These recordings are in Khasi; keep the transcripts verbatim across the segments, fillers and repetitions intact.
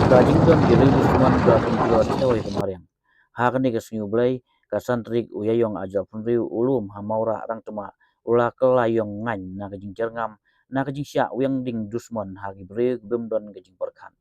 Ka jingdon ki riew dusmon ka pynjulor thaw ïa ka mariang. Ha kane ka sngi U Blei, ka san tarik u Ïaïong arhajar arphew hynriew, u lum ha Mawrah Rangtma u la kylla ïong ngaiñ na ka jingjyrngam na ka jingshah wiang ding dusmon ha ki briew ki bym don ka jingpyrkhat.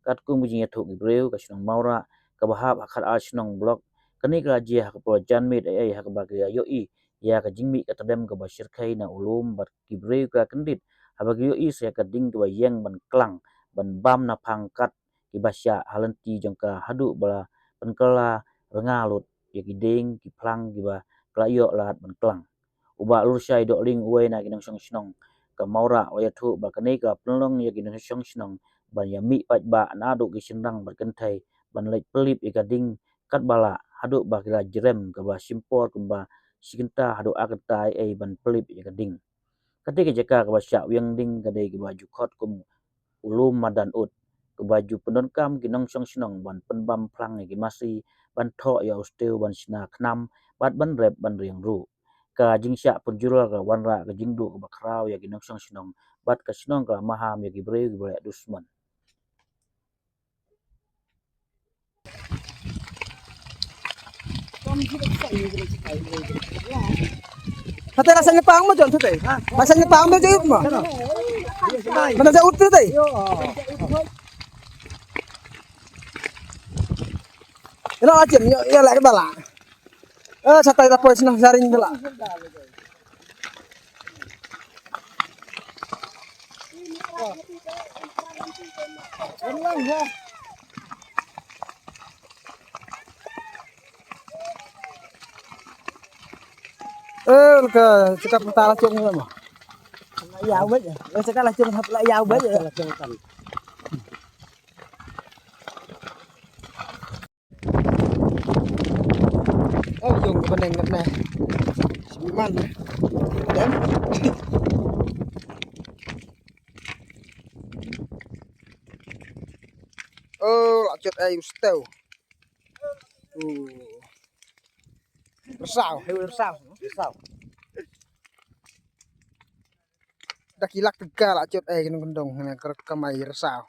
Katkum ka jingïathuh ki briew, ka shnong Mawrah, kaba hap ha khatar shnong block, kane ka la jia ha ka por janmiet ei ei ha kaba ki la ïohi ïa ka jingmih ka tdem kaba shyrkhei na u lum bad ki briew ki la kyndit haba ki ïohi sa ïa ka ding kaba ïeng ban klang ban bam na phang kat kiba shah ha lynti jong ka haduh ba la pynkylla rnga lut ïa ki dieng ki phlang kiba ki la ïoh lad ban klang. U Bah Lurshai Dohling, uwei na ki nongshong shnong ka Mawrah, u la ïathuh ba kane ka pynlong ïa ki nongshong shnong ban ïa mih paidbah naduh ki shynrang bad kynthei ban leit pynlip ïa ka ding katba lah haduh ba ki la jrem, kaba shim por kumba shi kynta haduh ar kynta ei ei ban pynlip ïa ka ding. Kata ka jaka kaba shah wiang ding ka dei kaba ju khot kum u lum Madan Ut, kaba ju pyndonkam ki nongshong shnong ban pynbam phlang ïa ki masi, ban thoh ïa u step, ban shna khnam bad ban rep ban riang ruh. Ka jingshah pynjulor ka wanrah ka jingduh kaba khraw ïa ki nongshong shnong bad ka shnong ka la maham ïa ki briew kiba leh dusmon. Hata la sanya pang mo, John, hata. La sanya pang mo, John, mo. Mana jauh tu, hata. Ina la jem, ïa, ïa, la ke bala. Eh, satai la poi sna jaring bala. Eh, ka cakap patah la cung lah mah. La ïa wei. Eh, cakap la cung, la ïa wei. Oh, yung ka bneng ngat na. Siman. Dem. Oh, la chot ai u stew. Oh. Rsaw, heu rsaw, rsaw. Da ki lak tega la chot ai ki nongkyndong, ne, ka kamai rsaw.